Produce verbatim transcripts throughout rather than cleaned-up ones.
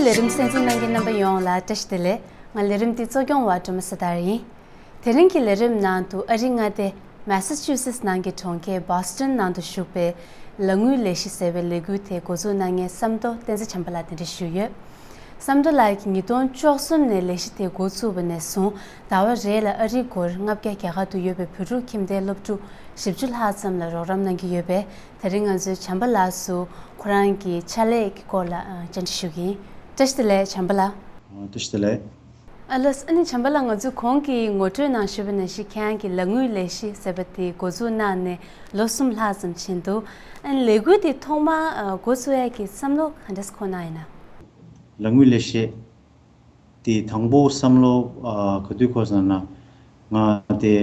ལས་རིམ་གསན་གཟིགས་གནང་མཁན་རྣམ་པ་ཡོངས་ལ་བཀྲ་ཤིས་བདེ་ལེགས། ང་ལས་རིམ་འདི་གཙོ་སྐྱོང་བ་སྒྲོལ་མ་བཟའ་ཟླ་ཡིན། དེ་རིང་གི་ལས་རིམ་ནང་དུ་ཨ་རིའི་མངའ་སྡེ་མེ་ས་ཅུ་སེ་ཊི་ནང་གི་གྲོང་ཁྱེར་བྷོ་སི་ཊོན་ནང་དུ་བཞུགས་པའི་ལག་དངུལ་ལས་གཞི་ཟེར་བའི་ལས་འགུལ་དེ་འགོ་འཛུགས་གནང་མཁན་བསམ་རྡོར་བསྟན་འཛིན་བྱམས་པ་ལགས་གདན་འདྲེན་ཞུས་ཡོད། བསམ་རྡོར་ལགས་ཀྱིས་ཉིས་སྟོང་བཅུ་གསུམ་ནས་ལས་གཞི་དེ་འགོ་ཚུགས་པ་ནས་བཟུང་ཟླ་བ་རེ་ལ་ཨ་རིའི་སྒོར་ལྔ་བརྒྱ་རྒྱ་གར་དུ་ཡོད་པའི་བོད་ཕྲུག་ཁྱིམ་སྡེའི་སློབ་ཕྲུག་བཞི་བཅུ་ལྷག་ཙམ་ལ་རོགས་རམ་གནང་གི་ཡོད་པས། དེ་རིང་ང་ཚོས་བྱམས་པ་ལགས་སུ་ཁོ་རང་གི་ཕྱག་ལས་ཀྱི་སྐོར་ལ་ཨ་བཅར་འདྲི་ཞུ་གི་ཡིན། བཀྲ་ཤིས་བདེ་ལེགས་བྱམས་པ་ལགས། ཨ། བཀྲ་ཤིས་བདེ་ལེགས། ཨ་ལགས་སོ། ཨ་ནི་བྱམས་པ་ལགས། ང་ཚོས་གོང་གི་ངོ་སྤྲོད་ནང་ཞུས་པ་ནང་བཞིན་ཁྱེད་རང་གིས་ལག་དངུལ་ལས་གཞི་ཟེར་བ་དེ་འགོ་འཛུགས་གནང་ནས་ལོ་གསུམ་ལྷག་ཙམ་ཕྱིན་འདུག་ཨ་ནི་ལས་འགུལ་དེ་ཐོག་མར་ཨ་འགོ་ཚུགས་ཡག་གི་བསམ་བློ་ག་འདྲས་འཁོར་གནང་ཡིན་ན། ལག་དངུལ་ལས་གཞི་དེ་དང་པོ་བསམ་བློ་ཨ་ག་དུས་འཁོར་སོང་ན། ང་དེ་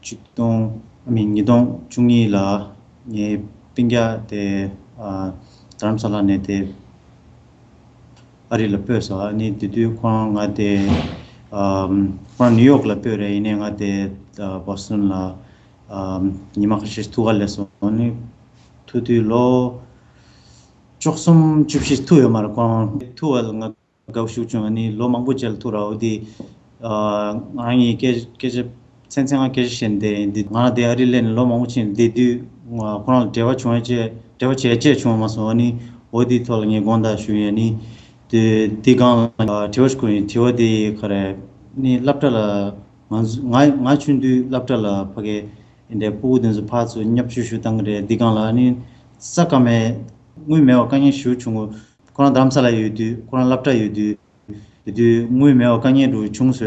ཆིག་སྟོང་ཨ་མི་ཉིས་སྟོང་བཅུ་གཉིས་ལ་ངའི་སྤུན་ཀྱག་དེ་ཨ་རྡ་རམ་ས་ལ་ནས་དེ་ཨ་རི་ལ་སྤོས་སོང་། ཨ་ནི་དེ་དུས་ཁོ་རང་ང་དེ་ཨ་ཁོ་རང་ནིའུ་ཡོག་ལ་སྤོས་རེད། ཡིན་ནའི་ང་དེ་ཨ་བྷོ་སི་ཊོན་ལ་ཨ་ཉི་མ་ཁ་ཤས་ཐུག་ག་སླེབས་སོང་། ཨ་ནི་ཐུག་དུས་ལོ་བཅུ་གསུམ་བཅུ་བཞི་ཐུག་ཡོད་མ་རེད། ཁོ་རང་ཐུག་པ་ལ་ང་དགའ་པོ་ཞེ་པོ་བྱུང་། ཨ་ནི་ལོ་མང་པོ་རྗེས་ལ་ཐུག་ར། འོ་དེ་ཨ་ང་རང་གཉིས་སྐད་སྐད་ཆ་མཚན་མཚན་ང་སྐད་ཆ་བཤད་བསྡད་ཡིན། འདི་ང་དེ་ཨ་རི་སླེབས་ནས་ལོ་མང་པོ་ཕྱིན། དེ་དུས་ང་ཁོ་རང་ལ་འབྲེལ་བ་བྱུང་ཡ་བཅས་འབྲེལ་བ་བྱས་བཅས་བྱུང་བ་མ་སོང་། ཨ་ནི་འོ་དེའི་ཐོག་ལ་ངས་དགོངས་དག་ཞུ་ཡ། ཨ་ནི་དེ་དེ་སྒང་ལ་དྲི་བ་ཞིག་བཀོད་ཡིན། དྲི་བ་དེ་ག་རེ། ཨ་ནི་སློབ་གྲྭ་ལ་ང་ཚོ་ང་ང་ཆུང་དུས་སློབ་གྲྭ་ལ་ཕ་གི་འདྲའི་སྤུ་གུ་དེ་ཚོ་ཕར་ཚུར་བརྙས་བཅོས་ཞུ་བཏང་གི་རེད། འདི་སྒང་ལ་ཨ་ནི་ས་ཀ་མེད་དངུལ་མེད་པ་དཀའ་ངལ་ཞེ་པོ་བྱུང་གི། ཁོ་རང་རྡ་རམ་ས་ལ་ཡོད་དུས་ཁོ་རང་སློབ་གྲྭ་ཡོད་དུས། དེ་དུས་དངུལ་མེད་པ་དཀའ་ངལ་འདྲ་བྱུང་སོང་བས་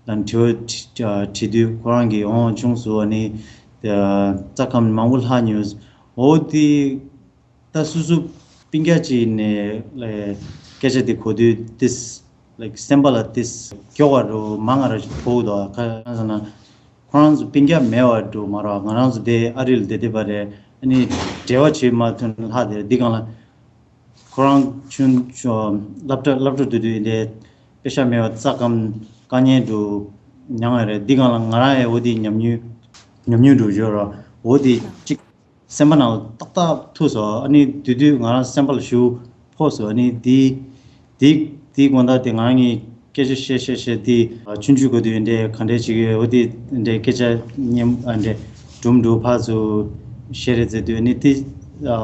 ལ་དྲི་བ་དྲི་དྲི་དུས་ཁོ་རང་གིས་འོང་བྱུང་སོང་། ཨ་ནི་རྩ་ཁམས་མང་པོ་ལྷག་མྱོང་། འོ་དེ་ད་སོ་སོ་སྤུན་ཀྱག་ཅིག་ནས་ལས་སྐད་ཆ་དེ་གོ་དུས་ཏིས་ལའིཀ་སེམས་པ་ལ་ཏིས་མགྱོགས་པ་འདྲ་མང་ང་ར་ཕོག་འདུག་ག་རེ་ཟེར་ན་ཁོ་རང་ཚོ་སྤུན་ཀྱག་མེད་པ་འདྲ་མ་རེད། ང་རང་ཚོ་དེ་ཨ་རི་ལ་བསྡད་བསྡད་པ་རེད། ཨ་ནི་འབྲེལ་བ་བྱེད་མ་ཐུབ་ལྷག་དེ་འདི་སྒང་ལ། ཁོ་རང་ཆུང་ཆུང་སློབ་གྲྭ་སློབ་གྲྭ་དུས་དུས་དེ་དཔེ་ཆ་མེད་པ་རྩ་ཁམས་དཀའ་ངལ་འདྲ་མྱངས་ཡ་རེད། འདི་སྒང་ལ་ང་རང་ཡང་འོ་དེ་ཉམས་མྱོང་ཉམས་མྱོང་འདྲ་ཡོད་ར། འོ་དེ་གཅིག་སེམས་པ་ནང་ལ་ཏག་ཏག་ཐུག་སོང་། ཨ་ནི་དེ་དུས་ང་རང་སེམས་པ་ལ་ཞེ་པོ་ཕོག་སོང་། ཨ་ནི་དེ་དེ་དེའི་དགོང་དག་དེ་ང་རང་གིས་སྐད་ཆ་བཤད་བཤད་བཤད་དེ་ཆུང་ཆུང་གོ་དུས་འདྲའི་ག་འདྲས་བྱེད་ཀྱི་ཡོད། འོ་དེ་འདྲའི་སྐད་ཆ་སྙན་ཨ་འདྲས་དུམ་དུམ་ཕར་ཚུར་བཤད་རེས་མཛད་དུས་ཨ་ནི་དེ་ཨ་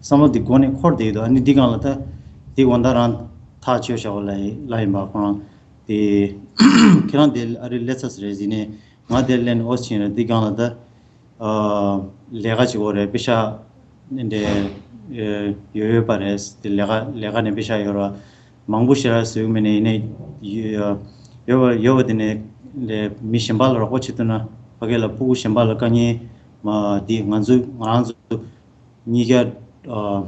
བསམ་བློ་དེ་མགོ་ནས་འཁོར་བསྡད་ཀྱི་འདུག་ཨ་ནི་འདི་སྒང་ལ་ད་དེ་དགོང་དག་རང་ཐག་ཆོད་བཞག་པ་ལ་ལ་ཡིན་པ། ཁོ་རང་དེ་ཁྱེད་རང་དེ་ཨ་རི་སླེབས་ཚར་ཟེར་རེད། ཡིན་ནའི་ང་དེ་སླེབས་ནས་འོ་ཕྱིན་རེད། འདི་སྒང་ལ་ད། ཨ་ལས་ཀ་བྱེད་དགོས་རེད། པེ་ཤག་འདི་འདྲའི་ཡོད་ཡོད་པ་རེད། དེ་ལས་ཀ་ལས་ཀ་ནས་པེ་ཤག་ཡོད་ར། མང་པོ་ཞེ་དྲག་བཟོ་གི་མེད་ནས། ཡིན་ནའི་ཡོད་ཡོད་པ་དེ་ནས་ལས་མི་གཞན་པ་ལ་རོགས་པ་བྱེད་ཐུབ་ན། ཕ་གི་ལ་སྤུ་གུ་གཞན་པ་ལ་དཀའ་ངལ་མ་འདི་ང་ཚོ་ང་རང་ཚོ་གཉིས་ཀ་ཨ་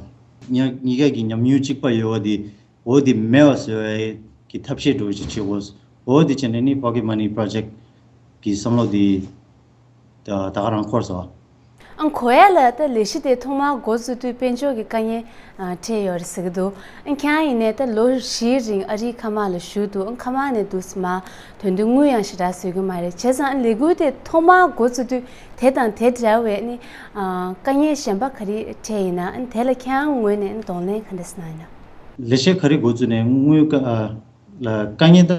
གཉིས་གཉིས་ཀ་གི་ཉམས་མྱོང་གཅིག་པ་ཡོད་པ་དེ། འོ་དེ་མེད་པ་བཟོ་བའི་གི་ཐབས་ཤེས་འདྲ་བོ་ཞིག་བྱེད་དགོས། འོ་དེ་བྱས་ནས་ནི་Pocket Money Project གི་བསམ་བློ་དེ་ད་ད་ག་རང་འཁོར་སོང་། ཨང་། གོ་ཡ་ལ་ད་ལས་གཞི་དེ་ཐོག་མར་འགོ་བཙུགས་དུས་དཔལ་འབྱོར་གྱི་དཀའ་ངལ་ཨ་འཕྲད་ཡོད་རེད་ཟེར་གྱི་འདུག་ཨང་། ཁྱེད་རང་ཡིན་ནའི་ད་ལོ་བཞིའི་རིང་ཨ་རིའི་མཁའ་དམག་ལ་ཞུགས་འདུག་ཨང་། མཁའ་དམག་ནས་འདུག་སེ་མར་ཐོན་དུས་དངུལ་ཡང་ཞེ་དྲག་བཟོ་གི་མ་རེད། བྱས་ཙང་ཨ་ལས་འགུལ་དེ་ཐོག་མར་འགོ་བཙུགས་དུས་དེ་དང་དེ་འདྲ་བའི་ནི་ཨ་དཀའ་ངལ་གཞན་པ་ག་རེ་འཕྲད་ཡིན་ན། ཨ་ནི་དེ་ལ་ཁྱེད་རང་ངོས་ནས་གདོང་ལེན་ག་འདྲ་ཞིག་གནང་ཡིན་ན། ལས་བྱེད་ག་རེ་འགོ་བཙུགས་ནས་དངུལ་དཀའ་ཨ་ལ་དཀའ་ངལ་ད་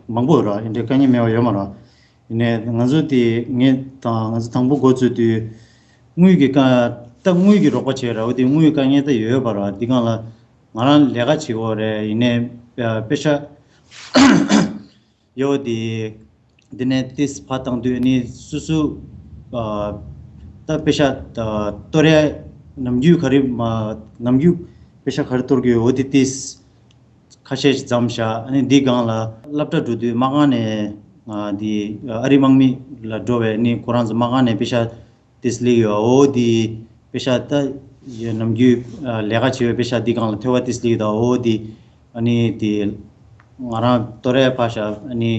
མང་པོ་ཡོད་ར། ཡིན་འདྲའི་དཀའ་ངལ་མེད་པ་ཡོད་མ་རེད། ཡིན་ནའི་ང་ཚོ་དེ་ངས་དང་ང་ཚོ་དང་པོ་འགོ་བཙུགས་དུས་དངུལ་གྱི་དཀའ་ད་དངུལ་གྱི་རོགས་པ་བྱས་ར། འོ་དེ་དངུལ་དཀའ་ངལ་ད་ཡོད་ཡོད་པ་ར། འདི་སྒང་ལ་ང་རང་ལས་ཀ་བྱེད་དགོས་རེད། ཡིན་ནའི་ཨ་པེ་ཤག་ཡོད་དེ། འདི་ནས་ཏིས་ཕར་བཏང་དུས་ནི་སོ་སོ་ཨ་ད་པེ་ཤག་ཨ་གཏོར་ཡ་ནམ་རྒྱུན་ག་རེ་མ་ནམ་རྒྱུན་པེ་ཤག་ག་རེ་གཏོར་གི་ཡོད་འོ་དེ་ཏིས་ཁ་ཤས་ཤིག་བརྩམས་བཞག་ཨ་ནི་འདི་སྒང་ལ་སློབ་གྲྭ་འགྲོ་དུས་མ་རྐང་ནས་ང་འདི་ཨ་རི་དམག་མི་ལ་འགྲོ་བས་ནི་ཁོ་རང་ཚོ་མ་རྐང་ནས་པེ་ཤག་ཏིས་ལི་ཡོད། འོ་དེ་པེ་ཤག་ད་ཡ་ནམ་རྒྱུན་ཨ་ལས་ཀ་བྱེད་པའི་པེ་ཤག་འདི་སྒང་ལ་ཐོལ་པ་ཏིས་ལི་ཡོད། ད་འོ་དེ་ཨ་ནི་དེ་ང་རང་གཏོར་ཡ་ཕར་བཞག་ཨ་ནི་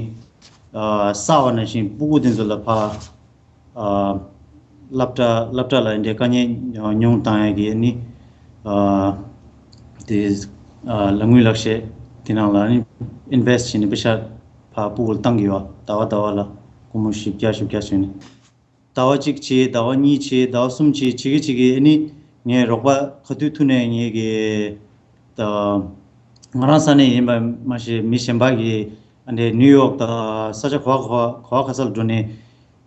ཨ་བསགས་པ་ནང་བཞིན་སྤུ་གུ་དེ་ཚོ་ལ་ཕར་ཨ་སློབ་གྲྭ་སློབ་གྲྭ་ལ་འདྲའི་དཀའ་ངལ་མྱོང་བཏང་ཡ་གི་ཨ་ནི་ཨ་དེ་ཨ་ལག་དངུལ་ལག་ཤེས་དེ་ནང་ལ་ཨ་ནི་ཨིན་ཝེ་སི་ཊི་བྱས་ནས་པེ་ཤག་ཕར་སྤུ་གུ་ལ་བཏང་གི་ཡོད། ཟླ་བ་ཟླ་བ་ལ་སྒོར་མོ་བཞི་བརྒྱ་བཞི་བརྒྱ་བྱས་ནས། ཟླ་བ་གཅིག་བྱས། ཟླ་བ་གཉིས་བྱས། ཟླ་བ་གསུམ་བྱས། བྱེད་ཀྱི་བྱེད་ཀྱི་ཨ་ནི་ངས་རོགས་པ་ག་དུས་ཐུག་ནས་ངས་ཀྱི་ད་ ང་རང་ས་གནས་ཡིན་པ་མ་ཟད་མི་གཞན་པ་གི་ཨ་འདྲའི་ནིའུ་ཡོག་དང་ས་ཆ་ག་བ་ག་བ་ག་བ་ག་ས་ལ་འགྲོ་ནས་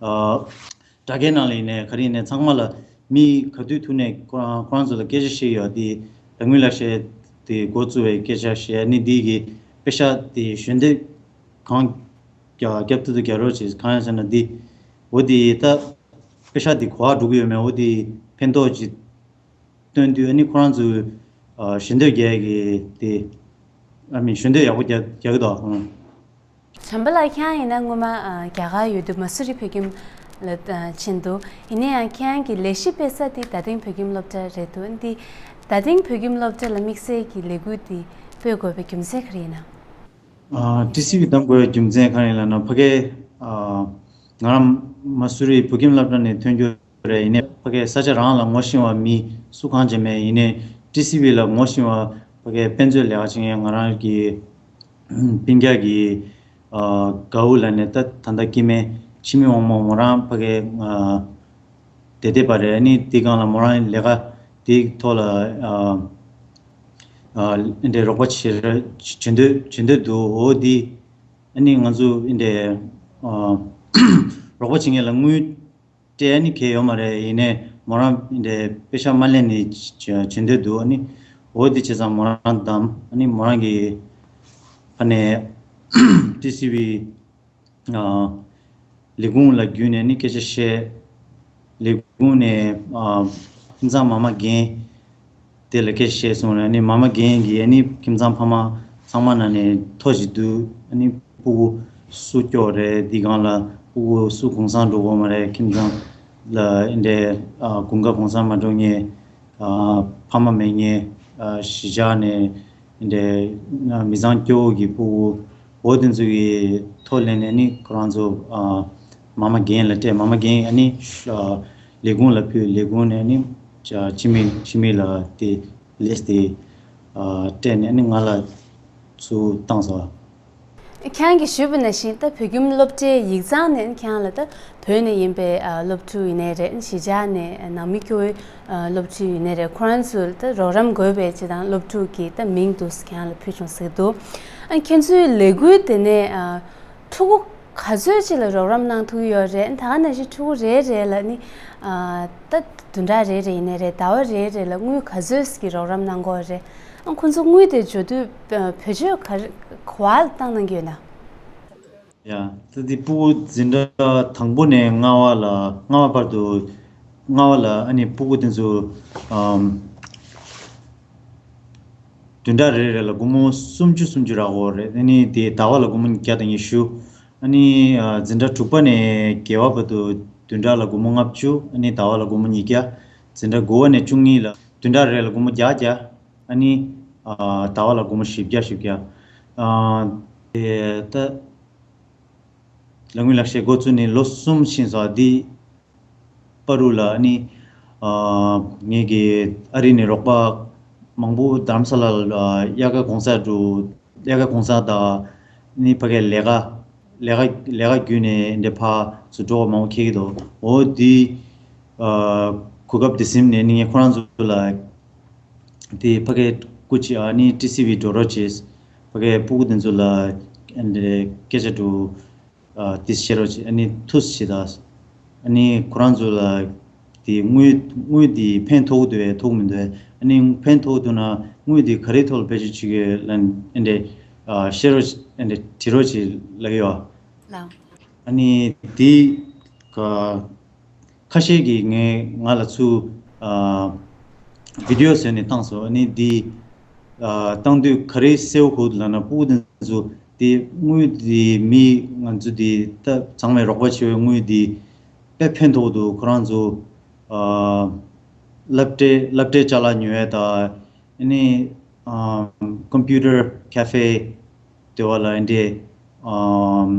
ཨ། དྲ་རྒྱའི་ནང་ལ་ཡིན་ནའི་ག་རེ་ཡིན་ནའི་ཚང་མ་ལ་མི་ག་དུས་ཐུག་ནས་ཁོ་རང་ཁོ་རང་ཚོ་ལ་སྐད་ཆ་བཤད་ཡོད་དེ། རང་མོས་ལག་ཤེས་དེ་འགོ་བཙུགས་པའི་སྐད་ཆ་བཤད་ནི་འདི་གི་པེ་ཤག་དེ་ཞལ་འདེབས་གང་རྒྱ་རྒྱབ་ཏུ་ཏུ་རྒྱག་རོགས་བྱེད། གང་ཡིན་ཟེར་ན་འདི་འོ་དེ་ད་པེ་ཤག་དེ་ག་བ་འགྲོ་གི་ཡོད་མེད་འོ་དེ་ཕན་ཐོགས་ཅིག་སྟོན་དུས་ཨ་ནི་ཁོ་རང་ཚོས་ཨ་ཞལ་འདེབས་རྒྱག་གི་དེ་ཨ་མི་ཞལ་འདེབས་ཡག་པོ་རྒྱག་རྒྱག་གི་འདུག་ཨང་། བྱམས་པ་ལགས། ཁྱེད་རང་ཡིན་ན་སྔོན་མ་ཨ་རྒྱ་གར་ཡོད་དུས་མ་སུ་རི་བོད་ཁྱིམ་ལ་ཨ་ཕྱིན་འདུག་ཡིན་ན་ཡང་ཁྱེད་རང་གི་ལས་གཞི་སྤེལ་ས་དེ་རྡ་སྟེང་བོད་ཁྱིམ་སློབ་གྲྭ་རེད་འདུག་འདི་རྡ་སྟེང་བོད་ཁྱིམ་སློབ་གྲྭ་ལ་དམིགས་བསལ་གྱི་ལས་འགུལ་འདི་སྤེལ་དགོས་པའི་རྒྱུ་མཚན་ག་རེ་ཡིན་ན། ཨ་ཊི་སི་ཝི་བདམས་དགོས་པའི་རྒྱུ་མཚན་ག་རེ་ཡིན་ལབ་ན་ཕ་གི་ཨ་ང་རང་མ་སུ་རི་བོད་ཁྱིམ་སློབ་གྲྭ་ནས་ཐོན་རྒྱུ་རེད། ཡིན་ནའི་ཕ་གི་ས་ཆ་རང་ལ་ངོ་ཤེས་པ་མི་སུ་གང་ཅི་མེད། ཡིན་ནའི་ཊི་སི་ཝི་ལ་ངོ་ཤེས་པ་ཕ་གི་དཔེ་མཛོད་ལས་ཀ་བྱེད་མཁན་ང་རང་གི་སྤུན་ཀྱག་གི་ཨ་དགའ་བོ་ལབ་ནས་ད་ད་ལྟ་སྐྱེ་དམན་འཆི་མེད་དབང་མོ་མོ་རང་ཕ་གི་ཨ་བསྡད་བསྡད་པ་རེད། ཨ་ནི་དེ་སྒང་ལ་མོ་རང་ལས་ཀ་དེའི་ཐོག་ལ་ཨ་ཨ་འདྲའི་རོགས་པ་བྱེད་བྱེད་འདོད་བྱེད་འདོད་འདུག་འོ་དེ་ཨ་ནི་ང་ཚོ་འདི་འདྲའི་ཨ་རོགས་པ་བྱེད་མཁན་ལ་དངུལ་སྤྲད་ནི་གལ་ཡོད་མ་རེད། ཡིན་ནའི་མོ་རང་འདི་འདྲའི་པེ་ཤག་མ་ལེན་ནི་བྱེད་འདོད་འདུག་ཨ་ནི་འོ་དེ་བྱས་ཙང་མོ་རང་བདམས། ཨ་ནི་མོ་རང་གི་ཕ་ནས་ཊི་སི་ཝི་ཨ་ལས་ཁུངས་ལ་བརྒྱུད་ནས་ནི་སྐད་ཆ་བཤད། ལས་ཁུངས་ནས་ཨ་ཁྱིམ་ཚང་མ་མ་རྒན་དེ་ལ་སྐད་ཆ་བཤད་སོང་རེད། ཨ་ནི་མ་མ་རྒན་གྱིས་ཨ་ནི་ཁྱིམ་ཚང་ཕ་མ་ཚང་མ་ན་ནས་ཐོ་ཞིག་བསྡུས། ཨ་ནི་སྤུ་གུ་སུ་སྐྱོ་རེད། འདི་སྒང་ལ་སྤུ་གུ་སུ་གུང་སེང་འགྲོ་དགོས་མ་རེད། ཁྱིམ་ཚང་ལ་འདི་འདྲའི་ཨ་དགུན་ཁ་གུང་སེང་མ་འགྲོ་མཁན་ཨ་ཕ་མ་མེད་མཁན་ཨ་གཞིས་ཆགས་ནས་འདི་འདྲའི་མི་ཚང་སྐྱོ་བོ་གི་སྤུ་གུ་འོ་དེ་ཚོ་གི་ཐོ་ལེན་ནས་ནི་ཁོ་རང་ཚོ་ཨ་མ་མ་རྒན་ལ་སྤྲད། མ་མ་རྒན་ཨ་ནི་ཨ་ལས་ཁུངས་ལ་ཕུལ། ལས་ཁུངས་ནས་ནི་ཨ་འཆི་མེད་འཆི་མེད་ལ་དེ་ལིས་དེ་ཨ་སྤྲད་ནས་ནི་ང་ལ་ཚུར་བཏང་སོང་། ཁྱེད་རང་གིས་ཞུས་པ་ནང་བཞིན་ད་བོད་ཁྱིམ་སློབ་གྲྭའི་ཡིག་ཚང་ནས་ཁྱེད་རང་ལ་ད་བོད་ནས་ཡིན་པའི་ཨ་སློབ་ཕྲུག་ཡིན་ནའི་རེད། གཞིས་ཆགས་ནས་ནང་མི་སྐྱོ་བོའི་ཨ་སློབ་ཕྲུག་ཡིན་ནའི་རེད། ཁོ་རང་ཚོ་ད་རོགས་རམ་དགོས་པའི་ཅིག་དང་སློབ་ཕྲུག་གི་ད་མིང་འདུག་ཁྱེད་རང་ལ་ཕུལ་བྱུང་ཟེར་གྱི་འདུག་ཨ་ཁྱེད་ཚོའི་ལས་འགུལ་དེ་ནས་ཨ་ཕྲུ་གུ་ག་ཚོད་ཅིག་ལ་རོགས་རམ་གནང་ཐུབ་ཀྱི་ཡོད་རེད། ད་ག་ནང་བཞིན་ཕྲུ་གུ་རེ་རེ་ལ་ནི་ཨ་ད་བདུན་ཕྲག་རེ་རེ་ཡིན་ནའི་རེད། ཟླ་བ་རེ་རེ་ལ་དངུལ་ག་ཚོད་ཀྱི་རོགས་རམ་གནང་གི་ཡོད་རེད། ཨ་ཁོ་ཚོ་དངུལ་དེ་འབྱོར་དུས་ཨ་བེད་སྤྱོད་ག་རེ་ག་བ་ལ་བཏང་གནང་གི་ཡོད་ན། ཡ། ད་དེ་སྤུ་གུ་འཛིན་གྲྭ་དང་པོ་ནས་ལྔ་པ་ལ་ལྔ་པ་བར་དུ་ལྔ་པ་ལ་ཨ་ནི་སྤུ་གུ་དེ་ཚོ་ཨམ་བདུན་ཕྲག་རེ་རེ་ལ་སྒོར་མོ་སུམ་ཅུ་སུམ་ཅུ་རག་གི་རེད། ཨ་ནི་དེ་ཟླ་བ་ལ་སྒོར་མོ་བརྒྱ་དང་ཉི་ཤུ། ཨ་ནི་ཨ་འཛིན་གྲྭ་དྲུག་པ་ནས་བརྒྱད་པ་བར་དུ་བདུན་ཕྲག་ལ་སྒོར་མོ་ལྔ་བཅུ། ཨ་ནི་ཟླ་བ་ལ་སྒོར་མོ་ཉིས་བརྒྱ། འཛིན་གྲྭ་དགུ་པ་ནས་བཅུ་གཉིས་ལ་བདུན་ཕྲག་རེ་ལ་སྒོར་མོ་བརྒྱ་བརྒྱ། ཨ་ནི་ཨ་ཟླ་བ་ལ་སྒོར་མོ་བཞི་བརྒྱ་བཞི་བརྒྱ། ཨ་དེ་ད། ལས་འགུལ་ལག་ཤེས་འགོ་བཙུགས་ནས་ལོ་གསུམ་ཕྱིན་སོང་། འདི་བར་དུ་ལ་ནི་ཨ་ངེད་ཀྱི་ཨ་རི་ནས་རོགས་པ་མང་པོ་རྡ་རམ་ས་ལ་ལ་དབྱར་ཁ་གུང་སེང་འགྲོ། དབྱར་ཁ་གུང་སེང་དང་ནི་ཕ་གིའི་ལས་ཀ་ལས་ཀ་ལས་ཀ་བརྒྱུད་ནས་འདི་ཕར་ཚུར་འགྲོ་བ་མང་པོ་འཁེལ་གྱི་འདུག་འོ་འདི་ཨ་གོ་སྐབས་འདི་ཟིན་ནས་ནི་ངས་ཁོ་རང་ཚོ་ལ་དེ་ཕ་གིའི་སྐུ་མཁྱེན་ཨ་ནི་ཊི་སི་ཝི་འགྲོ་རོགས་བྱེད། ཕ་གིའི་སྤུ་གུ་དེ་ཚོ་ལ་འདི་སྐད་ཆ་འདྲི། ཨ་དེ་བཤད་རོགས་བྱེད། ཨ་ནི་ཐུགས་བཞེས་དང་། ཨ་ནི་ཁོ་རང་ཚོ་ལ་དེ་དངུལ་དངུལ་དེ་ཕན་ཐོགས་འདུག་གས་ཐོགས་མི་འདུག་གས། ཨ་ནི་ཕན་ཐོགས་འདུག་ན་དངུལ་དེ་ག་རེའི་ཐོག་ལ་བེད་སྤྱོད་བྱེད་ཀྱི་ལབ་ཨ་འདྲས་ཨ་བཤད་རོགས་ཨ་འདྲས་དྲི་རོགས་བྱེད་ལབ་ཡོད། ལགས། ཨ་ནི་དེ་ག་ཁ་ཤས་ཀྱིས་ངས་ང་ལ་ཚུར་ཨ་བི་ཌི་ཡོ་བཟོས་ནས་བཏང་སོང་། ཨ་ནི་འདི་ཨ་བཏང་དུས་ག་རེ་གསལ་པོ་གོ་འདུག་ལབ་ན་སྤུ་གུ་དེ་ཚོ་དེ་དངུལ་དེ་མི་ང་ཚོ་དེ་ད་ཚང་མས་རོགས་པ་བྱེད་པའི་དངུལ་དེ་དཔེ་ཕན་ཐོགས་འདུག་ཁོ་རང་ཚོ་ཨ་སློབ་གྲྭའི་སློབ་གྲྭའི་ཅ་ལག་ཉོ་ཡས་དང་ཨ་ནི་ཨ་ཀམ་པུ་ཊར་ཁེ་ཧྥེ་དེ་བ་ལ་ཨ་འདྲས་ཨམ་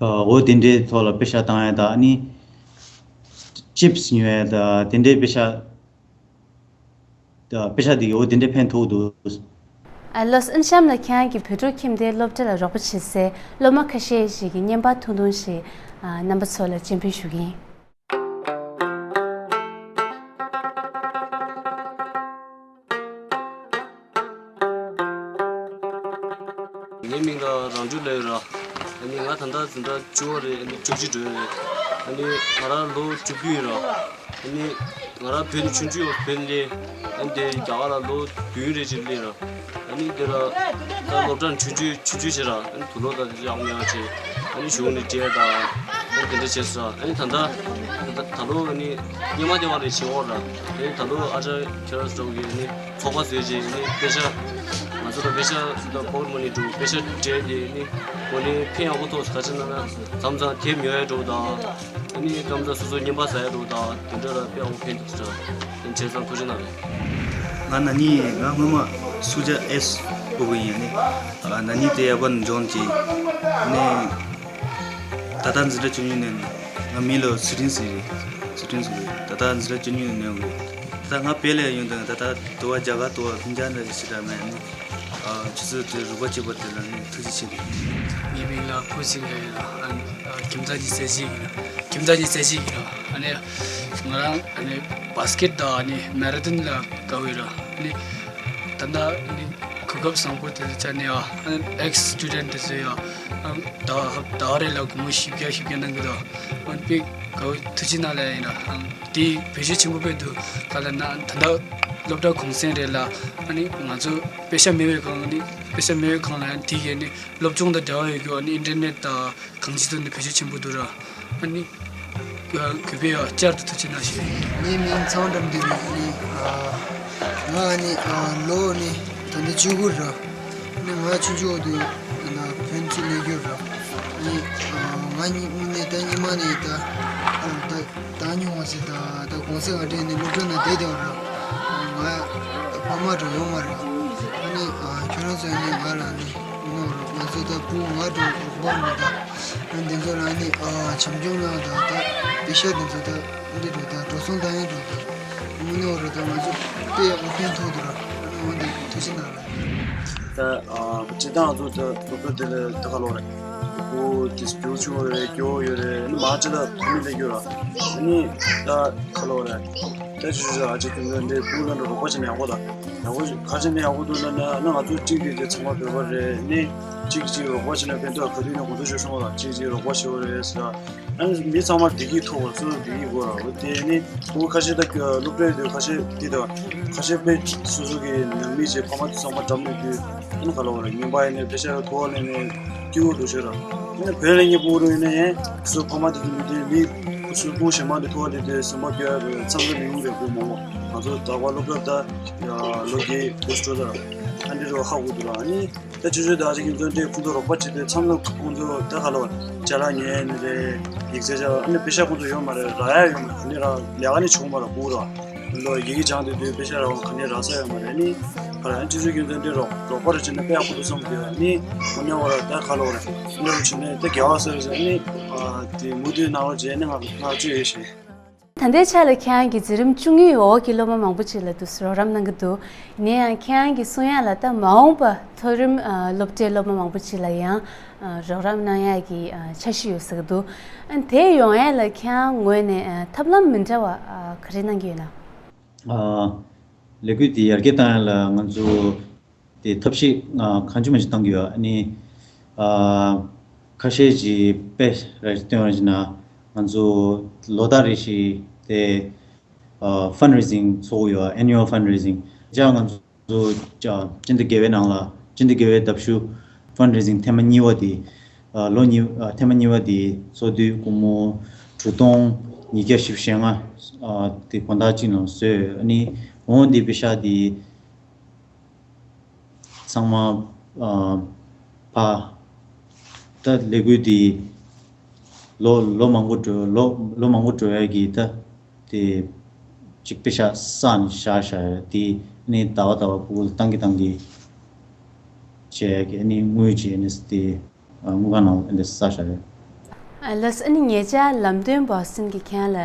འོ་དེ་འདྲའི་ཐོག་ལ་པེ་ཤ་བཏང་ཡ་དང་ཨ་ནི་ཅིབ་སི་ཉོ་ཡ་དང་དེ་འདྲའི་པེ་ཤ་དང་པེ་ཤ་དེ་འོ་དེ་འདྲའི་ཕན་ཐོགས་འདུག་ཨ་ལོས། ཨན་གཤམ་ལ་ཁྱེད་རང་གིས་བོད་ཕྲུག་ཁྱིམ་སྡེའི་སློབ་གྲྭ་ལ་རོགས་པ་བྱེད་སའི་སློབ་མ་ཁ་ཤས་ཤིག་གི་བརྙན་པར་ཐུང་ཐུང་ཞིག་ཨ་རྣམ་པ་ཚོ་ལ་སྤྱན་འབུལ་ཞུ་གི་ཡིན། ར། ཨ་ནི་ང་ད་ལྟ་འཛིན་གྲྭ་བཅུ་པ་རེད། ཨ་ནི་བཅུ་གཅིག་འགྲོ་ཡི་རེད། ཨ་ནི་ང་རང་ལོ་བཅུ་བདུན་ཡིན་ར། ཨ་ནི་ང་རང་བོད་ནས་ཆུང་ཆུང་བོད་ནས་ཨ་ནི་དེ་རྒྱ་གར་ལ་ལོ་བདུན་རེ་ཅིག་སླེབས་ར། ཨ་ནི་དེ་ལ་ད་སློབ་གྲྭ་ནས་ཆུང་ཆུང་ཆུང་ཆུང་བྱས་ར། ཨ་ནི་དུག་ལོག་དང་དེ་ཚོ་ཡག་མོ་ཡག་བྱས། ཨ་ནི་གཞུང་ནས་སྤྲད་དང་ཨ་ནི་དེ་འདྲ་བྱས་སོང་། ཨ་ནི་ད་ལྟ་ད་ད་ལོ་ཨ་ནི་སྔོན་མ་དེ་བ་རེ་བྱེད་འོག་ར། ཨ་ནི་ད་ལོ་ཨ་ཅག་ཁྱེད་རང་ཚོ་གི་ཨ་ནི་ཚོགས་པ་བཟོས་རྗེས་ནི་པེ་ཤ། ང་ཚོ་ལ་པེ་ཤ་དང་པོ་ཀེཊ་མ་ནི་འགྲོ་པེ་ཤ་སྤྲད་དེ་ནི་གོ་ནི་ཕན་ཡག་པོ་ཐོགས་སུ་ག་ཅི་ན་ན་མཚམས་མཚམས་དེབ་ཉོ་ཡ་འགྲོ་དང་། ཨ་ནི་མཚམས་མཚམས་སོ་སོ་རྔན་པ་ཟ་ཡ་འགྲོ་དང་དེ་འདྲ་ལ་དཔེ་ཡག་པོ་ཕན་ཐོགས་སུ་དྲག་ཡིན། བྱས་ཙང་ཐུགས་རྗེ་གནང་རེད། ང་ན་ནིང་ང་སྔོན་མ་སུ་ཇ་ཨེས་ཨོ་གི་ཡིན་ནི། ཨ་ན་ནིང་དེ་ཡ་པ་ནི་འཇོན་གྱི་ནི། ད་ལྟ་འཛིན་གྲྭ་བཅུ་གཉིས་ནས་ང་མི་ལོ་སི་ཏྲིན་སི་རེད། སི་ཏྲིན་སི་རེད། ད་ལྟ་འཛིན་གྲྭ་བཅུ་གཉིས་ནས་ནས་ཡོང་གི། ད་ལྟ་ང་བལ་ལ་ཡོང་དང་ད་ལྟ་དུ་བ་རྒྱ་གར་དུ་བ་ལྷིང་འཇགས་འདྲ་ཞིག་ཞིག་འདྲ་མེད་ནི། ཨ་ཆུ་ཚོད་དེ་རོགས་པ་བྱེད་པ་དེ་ལ་ནི་ཐུགས་རྗེ་ཆེ་གི། ངའི་མིང་ལ་ཕུ་སིང་ག་ཡིན་ལ། ཨ་ནི་ཨ་ཁྱིམ་བདག་གི་ས་གཞི་ཡིན་ལ། ཁྱིམ་བདག་གི་ས་གཞི་ཡིན་ལ། ཨ་ནི་ང་རང་ཨ་ནི་བཱ་སི་ཀེཊ་དང་ཨ་ནི་མེ་ར་ཐོན་ལ་དགའ་བོ་ཡོད་ལ། ཨ་ནི་ད་ལྟ་ཨ་ནི་གོ་སྐབས་བཟང་པོ་དེ་ཚོ་བཅར་ནས་ཡ། ཨ་ནི་ཨེག་སི་སི་ཊུ་ཌེན་ཊི་དེ་ཚོ་ཡ། ཨ་ནི་ཟླ་བ་ཟླ་བ་རེ་ལ་སྒོར་མོ་བཞི་བརྒྱ་བཞི་བརྒྱ་གནང་གི་འདུག་ཨ་ནི་དཔེ་དགའ་བོ་ཐུགས་རྗེ་གནང་ལ་ཡིན་ལ། ཨ་ནི་དེ་བེད་སྤྱོད་ཆེན་པོ་དཔེ་འདུག་ག་ལ་ན་ད་ལྟ་སློབ་གྲྭ་གུང་སེང་རེད་ལ། ཨ་ནི་ང་ཚོ་པེ་ཤ་མེད་པའི་སྒང་ནི་པེ་ཤ་མེད་པའི་སྒང་ལ་ཡང་དེ་གས་ནི་སློབ་སྦྱོང་དང་འབྲེལ་བ་ཡོད་རྒྱུ་ཨ་ནི་ཨིན་ཊར་ནེཊ་དང་གང་ཅི་ཐོག་ནས་བེད་སྤྱོད་ཆེན་པོ་འདུག་ར། ཨ་ནི་གུས་པས་ཡང་བསྐྱར་དུ་ཐུགས་རྗེ་གནང་ཞུ། ངའི་མིང་ཚང་དྲང་བདེ་ཡིན། ཨ་ནི་ཨ་ང་ཨ་ནི་ཨ་ལོ་ནི་ད་ལྟ་བཅུ་དགུ་ར། ཨ་ནི་ང་ཆུང་ཆུང་དུས་ཨ་ནི་བོད་ནས་སླེབས་རྒྱུ་ར། ཨ་ནི་ཨ་ང་གཉིས་ནི་ད་ཉི་མ་ནི་ད་ཨ་ད། བཏང་མྱོང་བ་ཟེར། ད་ད་གུང་སེང་ག་དྲན་ནས་སློབ་གྲྭ་ནང་བསྡད་བསྡད་པ་རེད། ང་ཕ་མ་འགྲོ་ཡོང་མ་རེད། ཨ་ནི་ཨ་ཁྱོད་རང་ཚོ་ནི་ང་ལ་ནི་མི་ནོར་རོགས། ང་ཚོ་ད་བུ་ང་འགྲོ་རོགས་པ་མི་འདུག་ཨ་འདི་ཚོ་ལ་ནི་ཨ་བྱམས་སྐྱོང་གནང་དང་། ད་པེ་ཤ་འདི་ཚོ་ད་འདི་འགྲོ་དང་འགྲོ་སོང་བཏང་ཡ་འགྲོ་དང་མི་ནོར་རོགས། ད་ང་ཚོ་དཔེ་ཡག་པོ་ཕན་ཐོགས་འདུག་ར། ཨ་ནི་འོ་འདི་ཐུགས་རྗེ་གནང་ར། ད་ཨ་སྤྱིར་བཏང་ང་ཚོ་ད་སློབ་གྲྭ་འདི་ལ་ད་ག་ལོ་རེད། ཁོ་དེ་སྐྱོ་ཆུང་རེད། སྐྱོ་ཡོད་རེད། ཨ་ནི་མ་ཅི་ལ་ཁོ་མི་ལས་རྒྱུ་ར། ཨ་ནི་ད་ག་ལོ་རེད། ད་ཅི་ཞུ་ཨ་ཅི་ཀུན་ལ་འདི་བུ་ལ་འདྲ་རོགས་པ་བྱེད་ན་ཡག་པོ་ད། ཡག་པོ་ག་བྱེད་ན་ཡག་པོ་འདུག་ལབ་ན། ཨ་ནི་ང་ཚོ་གཅིག་གིས་དེ་ཚང་མ་བོད་པ་རེད། ཨ་ནི་གཅིག་གིས་གཅིག་རོགས་པ་བྱེད་ན་ཕན་ཐོགས། ག་དུས་ནས་གོང་དུ་ཞུས་སོང་ལ། གཅིག་གིས་རོགས་པ་བྱེད་དགོས་རེད་ཟེར། ཨ་ནི་མི་ཚང་མར་བདེ་སྐྱིད་ཐོབ་པ། སོ་སོ་བདེ་སྐྱིད་དགོས་ར། འོ་དེ་ནི་ཁོ་ཁ་ཤས་ད་སློབ་གྲྭའི་དུས་ཁ་ཤས་དེ་དང་ཁ་ཤས་དཔེ་སོ་སོ་གི་ནང་མི་བྱས་ཕ་མ་དེ་ཚང་མ་འགྲམ་ནས་དུས་ཨ་ནི་ག་ལ་བ་ར། ཉན་པ་ཡིན་ནའི་པེ་ཤ་ལ་ཐོ་བ་ལེན་ནས་སྐྱིད་པོ་འགྲོ་ཤེས་ར། ཨ་ནི་བོད་ལ་ཉན་པོ་རུ་ཡིན་ན་ཡང་སོ་སོ་ཕ་མ་དེ་དུས་མི་དེ་མི་སོ་སོ་ཕུང་གཞན་མ་དེ་ཐོ་བ་ལེན་དུས་སེམས་པ་སྐྱོ་ཡ་རེད། འཚམས་འདྲི་མི་ཡོང་རེད། སྐུ་མང་པོ་ང་ཚོ་ད་བར་སློབ་གྲྭ་ད་ལོ་བརྒྱད་དགུ་སྤྲོ་ད་ར། ཨ་འདི་རུ་ཧ་གོ་འདུག་ར། ཨ་ནི། ད་ཆུ་ཚོད་དག་ཅིག་ཡིན་ཙང་དེ་ཁོང་ཚོ་རོགས་པ་བྱེད་དུས་མཚམས་ལ་ཁོང་ཚོ་ད་ག་ལ་བ་ཅ་ལག་ཉོས་ནི་རེད། ཡིག་ཚད་ཅ་ལག་ཨ་ནི་པེ་ཤ་ཁོང་ཚོ་ཡོད་མ་རེད། རག་ཡ་ཡོད་མ་རེད། ག་ནས་རག་ལས་ཀ་ནི་བྱུང་མ་རེད། སྤུ་ར་ལོ་ཡི་གེ་སྦྱང་དུས་དུས་པེ་ཤ་རག་ག་ནས་རག་ས་ཡོད་མ་རེད། ཨ་ནི་ག་ལ་ཨ་ཆུ་ཚོད་ཡིན་ཙང་དེ་རོགས་རོགས་པ་རེ་བྱེད་ན་དཔེ་ཡག་པོ་འདུག་བསམ་གི། ཨ་ནི་ཁོང་ཉོ་བ་ར་ད་ག་ལ་བ་རེད། ཉོ་བ་བྱེད་ནས་ད་དགེ་བ་ཟེར་ཟེར། ཨ་ནི་དེ་མུ་མཐུད་གནང་རོགས་བྱས་ནས་ང་ང་ཅི་ཡོད་ཤེས། ད་ལྟའི་ཆ་ལ་ཁྱེད་རང་གིས་འཛིན་རིམ་བཅུ་གཉིས་འོག་གི་སློབ་མ་མང་པོ་ཅིག་ལ་དུ་རོགས་རམ་གནང་གི་འདུག་ཡིན་ན་ཡང་ཁྱེད་རང་གིས་གསུང་ཡག་ལ་ད་མ་འོངས་པ་མཐོ་རིམ་ཨ་སློབ་གྲྭའི་སློབ་མ་མང་པོ་ཅིག་ལ་ཡང་ཨ་རོགས་རམ་གནང་ཡག་གི་ཨ་འཆར་གཞི་ཡོད་ཟེར་གི་འདུག་ཨ་དེ་ཡོང་ཡག་ལ་ཁྱེད་རང་ངོས་ནས་ཨ་ཐབས་ལམ་མི་འདྲ་བ་ཨ་ག་རེ་གནང་གི་ཡོད་ན། ཨ་ལས་འགུལ་འདི་ཡར་རྒྱས་བཏང་ཡག་ལ་ང་ཚོ་དེ་ཐབས་ཤེས་ཨ་གང་བྱུང་མང་བྱུང་བཏང་གི་ཡོད། ཨ་ནི་ཨ་ཁ་ཤས་ཀྱིས་དཔེ་རེ་སྟོན་པ་ཡིན་ན་ང་ཚོ་ལོ་ལྟར་རེ་བཞིན་དེ་ཨ་ཕན་རེ་ཟིང་ཚོགས་ཡོད། ཨེ་ནུ་ཨལ་ཕན་རེ་ཟིང་། ཅག་ང་ཚོ་ཅག་སྤྱི་ཟླ་བརྒྱད་པའི་ནང་ལ་སྤྱི་ཟླ་བརྒྱད་པའི་ཟླ་བཞུགས་ཕན་རེ་ཟིང་ཐེངས་མ་གཉིས་པ་དེ་ཨ་ལོ་གཉིས་ཨ་ཐེངས་མ་གཉིས་པ་དེ་ཚོགས་དུས་སྒོར་མོ་དྲུག་སྟོང་ཉིས་བརྒྱ་བཞི་བཅུ་ཞེ་ལྔ་ཨ་དེ་དགོང་དག་གཅིག་ནང་བཟོས། ཨ་ནི་འོང་དེ་པེ་ཤ་དེ་ཚང་མ་ཨ་ཕ་ད་ལས་འགུལ་འདི་ལོ་ལོ་མང་པོ་འགྲོ་ལོ་ལོ་མང་པོ་འགྲོ་ཡ་གི་ད་དེ་གཅིག་པེ་ཤ་བསགས་ནས་བཞག་བཞག་ཡ་དེ་ནི་ཟླ་བ་ཟླ་བ་ཕྲུ་གུ་བཏང་གི་བཏང་གི་བྱས་ཡ་གི་ནི་དངུལ་བྱས་ནས་དེ་དངུལ་ཁང་ནང་ལ་དེ་བསགས་བཞག་ཡོད། ལགས་སོ། ཨ་ནི་ཉེ་ཆར་ལམ་སྟོན་བོ་སི་ཊོན་གྱིས་ཁྱེད་རང་ལ་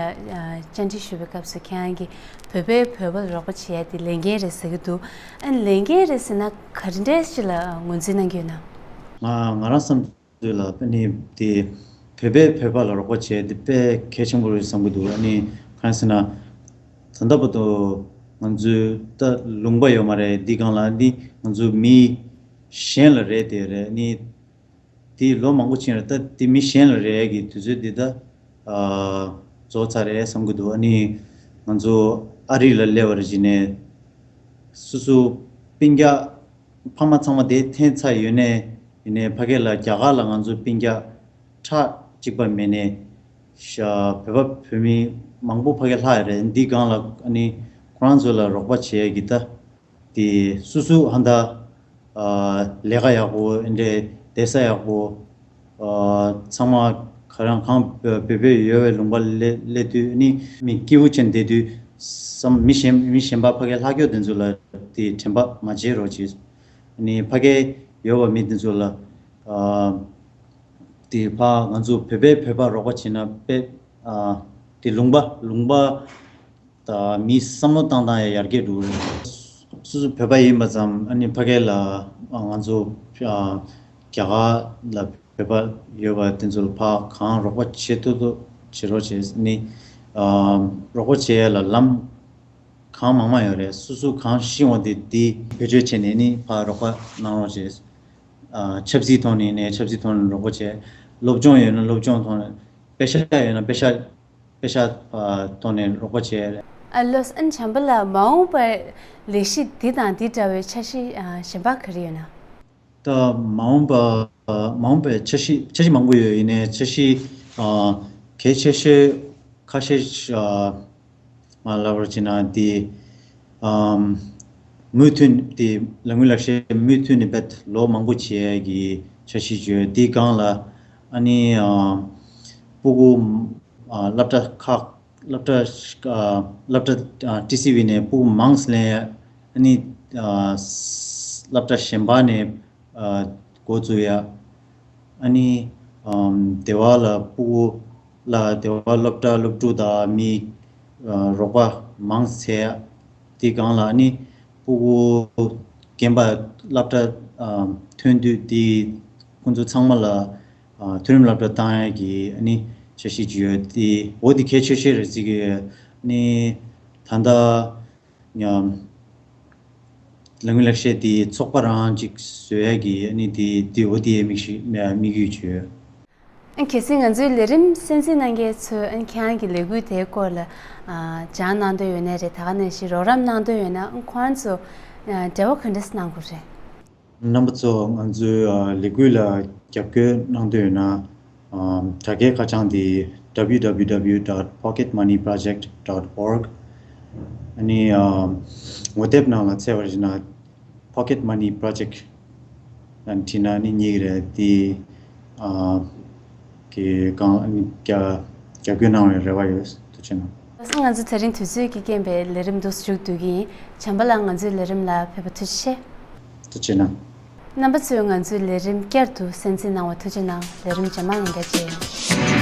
བཅར་འདྲི་ཞུས་པའི་སྐབས་སུ་ཁྱེད་རང་གིས་བོད་པས་བོད་པ་ལ་རོགས་པ་བྱེད་ཡ་དེ་ལས་འགན་རེད་ཟེར་གྱི་འདུག་ཨ་ནི་ལས་འགན་རེད་ཟེར་ན་ག་རེ་འདྲ་ཞིག་ལ་ངོས་འཛིན་གནང་གི་ཡོད་ན། ང་ང་རང་བསམ་ཚུལ་ལ་ཨ་ནི་དེ་བོད་པས་བོད་པ་ལ་རོགས་པ་བྱེད་ཡ་དེ་དཔེ་གལ་ཆེན་པོ་རེད་བསམ་གྱི་འདུག་ཨ་ནི་གང་ཟེར་ན་ད་ལྟ་བར་དུ་ང་ཚོའི་ད་ལུང་པ་ཡོད་མ་རེད། འདི་སྒང་ལ་འདི་ང་ཚོ་མི་གཞན་ལ་རེད་དེ་རེད། ཨ་ནི་ དེ་ལོ་མང་པོ་ཕྱིན་རེད། ད་དེ་མི་གཞན་ལ་རེད་ཀྱི་དུས་ཚོད་འདི་ད་རྫོགས་ཚར་རེད་བསམ་གྱི་འདུག་ཨ་ནི་ང་ཚོ་ཨ་རི་ལ་སླེབས་པར་བྱས་ནས་སོ་སོ་སྤུན་ཀྱག་ཕ་མ་ཚང་མ་དེ་འཐེན་ཚར་ཡོད་ནས། ཡིན་ནའི་ཕ་གི་ལ་རྒྱ་གར་ལ་ང་ཚོ་སྤུན་ཀྱག་ཁག་གཅིག་པ་མེད་ནས་ཤ་བོད་པ་བོད་མི་མང་པོ་ཕ་གི་ལྷག་ཡོད་རེད། འདི་སྒང་ལ་ཨ་ནི་ཁོ་རང་ཚོ་ལ་རོགས་པ་བྱེད་ཡས་ཀྱི་ད་དེ་སོ་སོ་ཧ་ད་ལས་ཀ་ཡག་པོ་འདྲ་བསྡད་ས་ཡག་པོ། ཚང་མ་ག་རང་གང་བོད་བོད་ཡོད་པའི་ལུང་པ་སླེབས་དུས་ནི་མི་སྐྱིད་པོ་ཅན་བསྡད་དུས་སམ། མི་གཞན་མི་གཞན་པ་ཕ་གི་ལྷག་སྐྱོ་དེ་ཚོ་ལ་དེ་དྲན་པ་མ་བརྗེད་རོགས་བྱེད། ནི་ཕ་གི་ཡོད་པ་མི་དེ་ཚོ་ལ་དེ་ཕ་ང་ཚོ་བོད་པའི་བོད་པ་རོགས་པ་བྱེད་ན་དཔེ་དེ་ལུང་པ་ལུང་པ་དང་མིའི་བསམ་བློ་བཏང་སྟངས་ཡང་ཡར་རྒྱས་འགྲོ་གི་རེད། སོ་སོ་བོད་པ་ཡིན་པ་ཙམ་ཨ་ནི་ཕ་གི་ལ་ང་ཚོ་རྒྱ་གར་ལ་བོད་པ་ཡོད་པ་དེ་ཚོ་ལ་ཕར་གང་རོགས་པ་བྱེད་ཐུབ་ཐུབ་བྱེད་རོགས་བྱེད། ནི་རོགས་པ་བྱེད་ཡ་ལ་ལམ་གང་མང་མང་ཡོད་རེད། སོ་སོ་གང་ཤེས་འོང་དེ་དེ་བེད་སྤྱོད་བྱས་ནས་ནི་ཕར་རོགས་པ་གནང་རོགས་བྱེད། ཆབ་སྲིད་ཐོག་ནས་ནས་ཆབ་སྲིད་ཐོག་ནས་རོགས་པ་བྱས། སློབ་སྦྱོང་ཡོད་ན་སློབ་སྦྱོང་ཐོག་ནས། པེ་ཤ་ཡོད་ན་པེ་ཤ་པེ་ཤ་ཐོག་ནས་རོགས་པ་བྱས། ཨ་ལོས་ཨན་བྱམས་པ་ལགས། མ་འོངས་པར་ལས་གཞི་འདི་དང་འདི་འདྲ་བའི་འཆར་གཞི་གཞན་པ་ག་རེ་ཡོད་ན། ད་མ་འོངས་པ་མ་འོངས་པའི་འཆར་གཞི་འཆར་གཞི་མང་པོ་ཡོད། ཡིན་ནའི་འཆར་གཞི་གལ་ཆེ་ཤོས་ཁ་ཤས་མ་ལབ་པར་བྱས་ན་དེ་མུ་མཐུད་དེ་ལ་དངུལ་ལག་ཤེས་མུ་མཐུད་ནས་བེད་ལོ་མང་པོ་བྱས་ཀྱི་འཆར་གཞི་བརྗོད། དེའི་སྒང་ལ་ཨ་ནི་སྤུ་གུ་སློབ་གྲྭ་ཁག་སློབ་གྲྭ་སློབ་གྲྭ་ཊི་སི་ཝི་ནས་སྤུ་གུ་མང་ཙམ་ལེན་ཡ། ཨ་ནི་སློབ་གྲྭ་གཞན་པ་ནས་འགོ་བཙུགས་ཡ། ཨ་ནི་སྡེ་བ་ལ་སྤུ་གུ་ལ་སྡེ་བ་སློབ་གྲྭ་སློབ་ཕྲུག་དང་མི་རོགས་པ་མང་ཙམ་བྱས་ཡ། དེའི་སྒང་ལ་ཨ་ནི་སྤུ་གུ་རྒན་པ་སློབ་གྲྭ་ཐོན་དུས་དེ་ཁོང་ཚོ་ཚང་མ་ལ་མཐོ་རིམ་སློབ་གྲྭ་བཏང་ཡ་གི་ཨ་ནི་འཆར་གཞི་ཅིག་ཡོད། དེ་འོ་དེ་གལ་ཆེ་ཤོས་རེད་བརྩི་གི་ཡོད། ཨ་ནི་ད་ལྟ་ཡང་ལ་དངུལ་ལག་ཤེས་དེ་ཚོགས་པ་རང་ཅིག་བཟོ་ཡ་གི་ཨ་ནི་དེ་དེ་འོ་དེ་དམིགས་ཤིག་དམིགས་ཡུལ་ཅིག་ཡོད། ཨ་གལ་སྲིད་ང་ཚོའི་ལས་རིམ་གསན་གཟིགས་གནང་མཁན་ཚོས་ཨ་ཁྱེད་རང་གི་ལས་འགུལ་དེའི་སྐོར་ལ་ཨ་སྦྱང་གནང་འདོད་ཡོད་ན་རེད། ད་ག་ནང་བཞིན་རོགས་རམ་གནང་འདོད་ཡོད་ན་ཨ་ཁོ་རང་ཚོ་ཨ་འབྲེལ་བ་ག་འདྲས་གནང་དགོས་རེད། རྣམ་པ་ཚོ་ང་ཚོའི་ཨ་ལས་འགུལ་ལ་རྒྱབ་སྐྱོར་གནང་འདོད་ཡོད་ན་ཨ་དྲ་རྒྱའི་ཁ་བྱང་དེ་W W W dot pocket money project dot org ཨ་ནི་ཨ་ངོ་དེབ་ནང་ལ་བཙལ་བར་བྱས་ན། Pocket Money Project ལ་བྲིས་ན་ནི་རྙེད་ཀྱི་རེད། དེ་ཨ་གི་གང་ཨ་ནི་རྒྱ་རྒྱབ་སྐྱོར་གནང་བའི་རེ་བ་ཡོད། ཐུགས་རྗེ་གནང་། ལགས་སོ། ང་ཚོ་དེ་རིང་དུས་ཚོད་ཀྱི་རྐྱེན་པས་ལས་རིམ་འདུག་སེ་མཇུག་བསྡུ་གི་ཡིན། བྱམས་པ་ལགས་ང་ཚོའི་ལས་རིམ་ལ་ཕེབས་པ་ཐུགས་རྗེ་ཆེ། ཐུགས་རྗེ་གནང་། རྣམ་པ་ཚོས་ང་ཚོའི་ལས་རིམ་བསྐྱར་དུ་གསན་གཟིགས་གནང་བ་ཐུགས་རྗེ་གནང་། ལས་རིམ་རྗེས་མ་ཡང་བསྐྱར་མཇལ་ཡོང་།